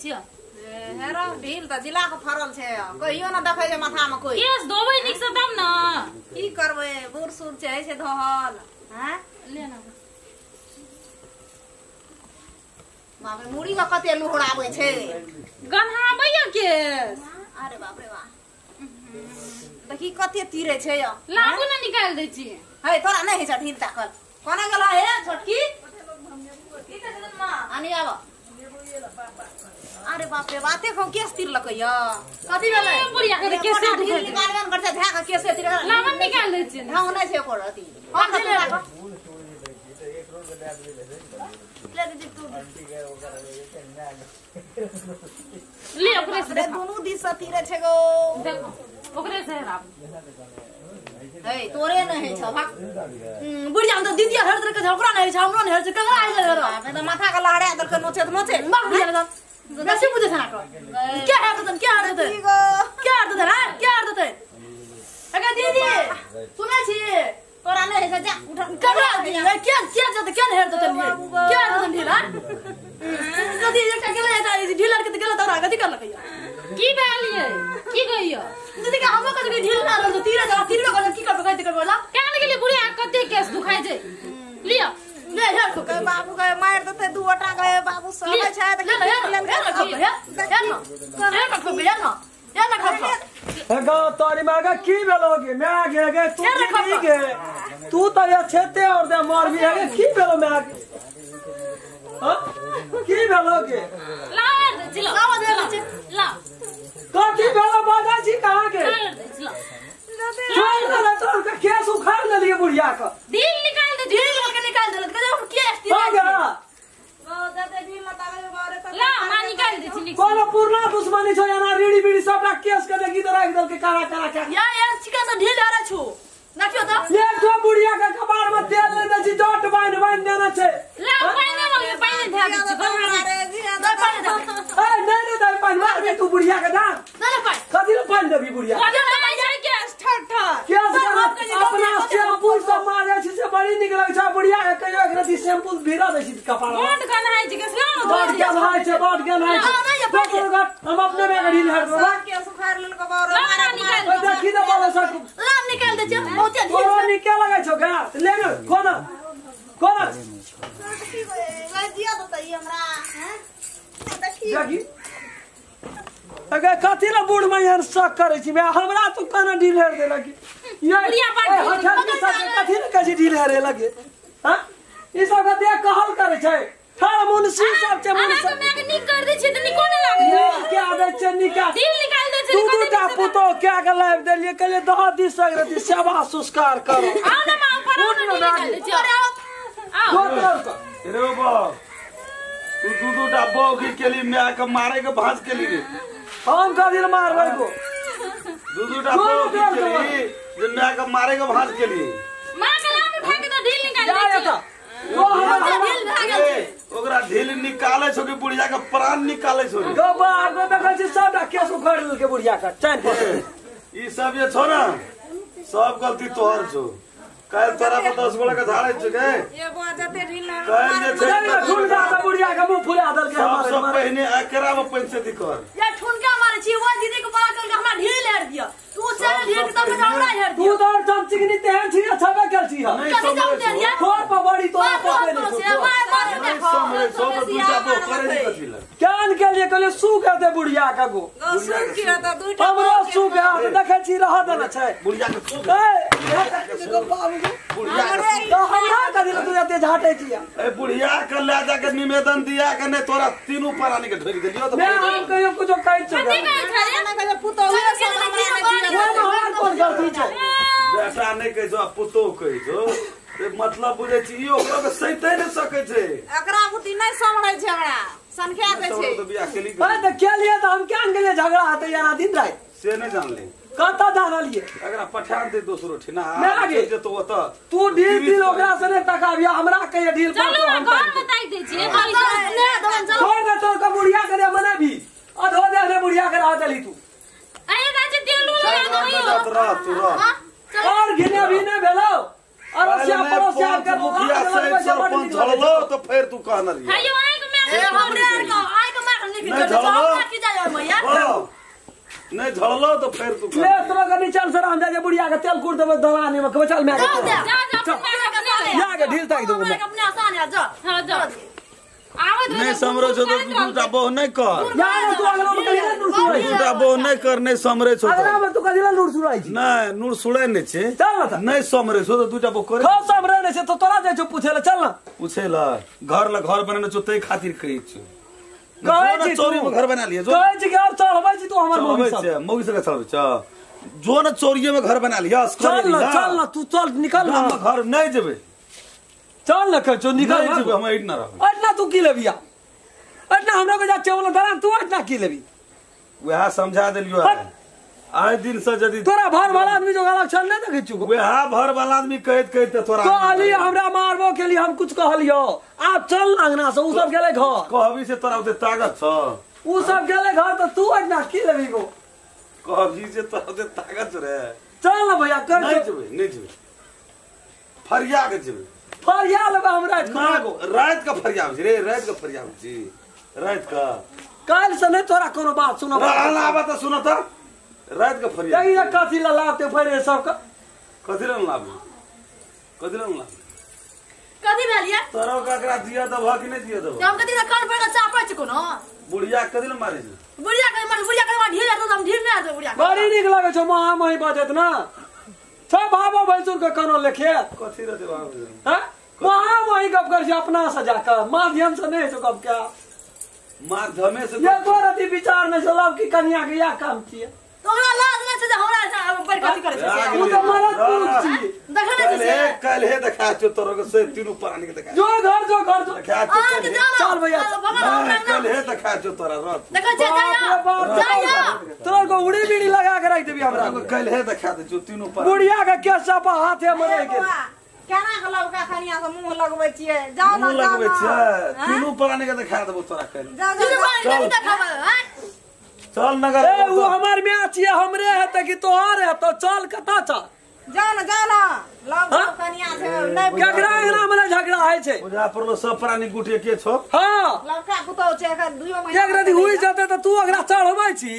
छियै। हेरो ढील त जिला के फरल छै, कहियो न देखै छै माथा में कोई। केस धोबै नीक से तब न। की करबै, बूढ़ सूढ़ छै छै धोहल। हैं ले ना बाप रे, मुड़ी के कते लुहराबै छै, गन्हाबैया केस। अरे बाप रे बा, देखी कते तीरे छै। लाबू ना निकाल दै छी। है तोरा नहि छै ढील ताकल। कोना गेल हे छोटकी? की कहै छथिन मां? आनी आब। अरे बाप रे, बाते को केस तीर लकैया। कथी भेलै? बुढ़िया के केस ढील निकालबे न करतै, धए के केसे तीर लाबन निकाल दै छी। ढंग नहि छै ओकर अथी। हम त ले दीदी तू ले ओकरे से दुनू दिस से तीरे छै गो। देखो ओकरे से हेराब। हे तोरे नहि है छौ भाग। बुढ़िया त दीदी हर तरह के ओकरा नहि छै, हमरो नहि छै, ककरा आइ गेल बाप रे, माथा के लहरा देलकै नोचेत नोचेत। बाप बुढ़िया के बेसी बुझे छै ना के हर देतन, के हर देतन, के हर देतन, हां के हर देतन। अगे दीदी सुनै छी तोरा नहि है छै, जा उठ। ककरा के के जत के हर देतन, के हर देतन ढीला दीदी एकटा गेलै त ढील के गेलै तोरा गति करलकै। की भेलियै? की कहियो दीदी के हमरो कते ढील ना रहल तीरे जा तीरे करल की करबै कहै करबै ला केना गेलियै बुढ़िया कते केस दुखाइ छै। लियो ले हेर को बाबू के मार देतै दू गोटा के बाबू सब छै त ले हेर ना हेर ना हेर ना खो हेर ना हेर ना खो। गो तोरी मागा की भेलो गे my गे गे तू की गे तू त ये छेते और दे मार भी है की भेलो my गे? हां की भेलो गे? ला दे चिलो ला दे ला कथी भेलो बाजा छी कहां के? छोड़ दे तोर के केस उखाड़ लेलिए बुढ़िया के। ढील निकाल दे, ढील के निकाल देलक कहे हम के हो गया। गो दे दे ढील लतावे बारे त ला मां निकाल दे छी। कोनो पुरना दुश्मनी छो याना रीड़ी बीड़ी सबटा केस के देखी त राख देल के कारा कारा के। या या चिकन त ढील हरा छु देखियो त ये जो बुढ़िया के कपार में तेल ले दे छी, जट बांध बांध देना छै। ला पानी मांगे पानी धे दे छी। दे पानी दे। ए नहीं नहीं दे पानी मार बे तू बुढ़िया के जा। ना पानी कथि ले पानी देबी बुढ़िया? केस ठर ठर केस अपना शैम्पू सब मारे छी से बड़ी निक लगे छै बुढ़िया के। कहियो एक रति शैम्पू भिरा दे छी कपार में। बड गन्हाइ छै केस ला बड गन्हाइ छै, बड गन्हाइ छै। हम अपने में ढील हर दो केस उखाड़ लेलको बाबू। ला निकाल दे देखी दे बोले सब ला निकाल दे छै बहुते ढील कोना निके लगे छौ गा ले ने कोना कोना देखी गए दिया त ई हमरा। हैं देखी देखी अगे कथि ला बूढ़ में एहन शक करै छी मैं हमरा तू केना ढील हेर देलक ये कथि ला कहै छी ढील हेरे लगे? हां ई सब के देख कहल करै छै ठाड़ मुंशी सब छै मुंशी। अहाँ के my के नीक कर दै छियै त नीको नै लागै के आदै छै निका ढील निकाल दै छै। दू दूटा पुतोह के के लाइब देलियै कहलियै दह दिस सगरे सेवा संस्कार करो। आउ न मां ऊपर आउ न ढील निकाल दै छियै। आओ रे बाप तू दू दूटा बौगी केली my के मारे के भाज केली रे। हम कथि ले मारबै को? दू दूटा बौगी केली जे my के मारे के भाज केली। मां के लाम उठा के त ढील निकाल दै छियै। ओकरा ढील निकाले छौ कि बुढ़िया के प्राण निकाले छौ गो बाप गो देखै छी सबटा केस उखाड़ लेलकै बुढ़िया के चैन पर। ई सब जे छौ ना सब गलती तोहर छौ। काल तोरा पर 10 गोला के धाड़े छौ गे। ये बो जते ढील ना काल जे छै ठुनका के बुढ़िया के मुंह फुला देलकै हमारे। सब पहिने एकरा में पंचायती कर या ठुनका मारे छी ओ दीदी के बड़ा कल के हमरा ढील हेर दिया तू चल ढील के तब हमरा हेर तू दिया। दर चम चिकनी तेहन छी छबे केल छी हम कथि चम तेहन या खोर पर बड़ी तोरा पकड़े नहीं समरे सो तो दूटा बो करे नहीं कथि ला कान के लिए कहले सू के दे बुढ़िया के गो गो सू के त दूटा हमरो सू के हाथ देखै छी रह देना छै बुढ़िया के सू ए गो बाबू बुढ़िया तो हमरा कथि ले तू एते झाटे छी? ए बुढ़िया के ले जा के निवेदन दिया के नहीं तोरा तीनू प्राणी के ढोक देलियो त मैं हम कहियो कुछो कहै छौ कथि कहै छै रे? ना कहे पुतोह सब हमरा नै दिया। हमर कोन गलती छै? बेटा नहीं कहै छौ पुतोह कहै छौ ते मतलब बुझै छी ई ओकरा के सहिते नै सकै छै। एकरा बुद्धि नै सम्हरै छै हमरा सनखा दै छै। तो बियाह केली अरे त के लिए त हम केन गेलियै झगड़ा हेतै याना दिन राति से नहीं जानले कत जानलिए एकरा पठान दे दोसरो ठिना जे तो ओत तू ढील ढील ओकरा से नै तकाबिया हमरा कहिए ढील पर चलू हम घर में ताकि दै छियै ले दवन चलो छोड़ दे तो के बुढ़िया के मने भी अधो दे ने बुढ़िया के रह देली तू। अरे राजे तेल उल लगा दो रह तू रह और घिने भी नै भेलो अरोसिया पड़ोसिया के मुखिया से सरपंच झललो तो फिर तू कहना रही हायो आइ के मैं ए हमरे आर के आइ के मार निक नहीं नहीं झड़लो की जाय मैया नहीं झड़लो तो फिर तू ले तोरा के नीचे से राम जाके बुढ़िया के तेल कूट देबे दलानी में कब चल मैं जा जा जा के ढील ताक देबो अपने आसान है जा हां जा आवत नहीं समरे छो तो दूटा बहु नहीं कर यार तू अगला में कहिला नूर सुड़ाई दूटा बहु नहीं कर नहीं समरे छो अगला में तू कहिला नूर सुड़ाई छी नहीं नूर सुड़ाई नहीं छे चल ना नहीं समरे छो तो दूटा बहु करे हो समरे नहीं छे तो तोरा जाय छो पूछे ले चल ना पूछे ला घर ला घर बनेने छो तै खातिर कहै छो कहै छी चोरी में घर बना लिए जो कहै छी कि और चढ़बै छी तू हमर मौगी सब मौगी सब चढ़बै छ जो न चोरिये में घर बना लिया चल ना चल ना तू चल निकल ना घर नहीं जेबे चल ना कह चो निकल नहीं जेबे हम एठ ना रहब अटना तू की लेबी अटना हमरा के जा चेवल दरान तू अटना की लेबी वएह समझा देलियो आइ दिन से यदि तोरा भर वाला आदमी जो गला चल नहीं देखै छु वएह भर वाला आदमी कहैत कहैत तोरा कहली हमरा मारबो के लिए हम कुछ कहलियो आप चल अंगना से उ सब गेले घर कहबी से तोरा ओते ताकत छ उ सब गेले घर त तू अटना की लेबी गो कहबी से तोरा ओते ताकत रे चल ना भैया कर नहीं जेबे नहीं जेबे फरिया के जेबे फरिया लेबे हमरा रात का फरिया रे रात का फरिया जी रात का काल से नहीं तोरा कोनो बात सुनब आबा त सुन त रात का फरिया ये कथी ला लाते फरे सब का कथी ला लाबू कथी ला लाबू कथी भेल ये तोरा ककरा दिया दबह कि नहीं दिया दबह हम कथी कान पर चापै छी कोनो बुढ़िया कथी ला मारे छी बुढ़िया के मारे बुढ़िया के ढील त हम ढील नै आते बुढ़िया बड़ी नीक लागे छौ महा मही बजत ना सब भाबो भैंसुर के कोनो लेखे कथी रे देबा हां महा मही गप कर छी अपना से जाकर माध्यम से नहीं छौ गप के माध्यमे से ये तोर अथी विचार में चलब कि कन्या के या काम छियै तोरा लाज नै छै जे हमरा बड़ कथी करै छै तू त मरद पुरुष छी देखै नै छै काल्हि हे देखा छौ तोरा के से तीनू प्राणी के देखा जो घर जो घर जो देखा छौ चल भैया काल्हि हे देखा छौ तोरा रथ देखै छै जा तोरा को उड़ी बीड़ी लगा के राख देबी हमरा काल्हि हे देखा दे छौ तीनू प्राणी बुढ़िया के केस चापा हाथे में रह गेल केना के लबका खनिया से मुंह लगबै छियै जाओ ना मुंह लगबै छियै तीनू प्राणी के देखा देबो तोरा काल्हि जा जा चल नगर ए उ हमर म्या छियै हमरे हेतै कि तोहर हेतौ चल कतऽ चल जा ना जा ना लव कनिया छै नै झगड़ा अंगना में झगड़ा होइ छै बुझा पड़लो सब प्राणी गुटे के छौ हां लवका पुतौ छै एकर दुइयो महीना एक राति हुई जते त तू अगरा चढ़बै छी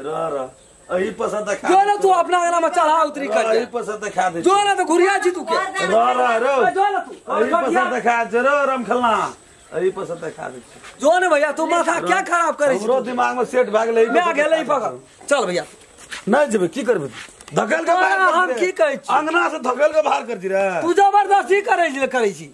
र र एही पसंद देखा जो ना तू अपना अंगना में चढ़ा उतरी कर एही पसंद देखा दे जो ना तो घुरिया छी तू के र र र जो ना तू एही पसंद देखा दे र राम खेलना एही पसंद देखा दे जो ने भैया तू माथा क्या खराब करे छी हमरो दिमाग में सेट भाग ले मैं गेलै पकड़ चल भैया नहीं जेबे की करबे धकेल के बाहर हम की कहै छी अंगना से धकेल के बाहर कर दी रे तू जबरदस्ती करै छी करै छी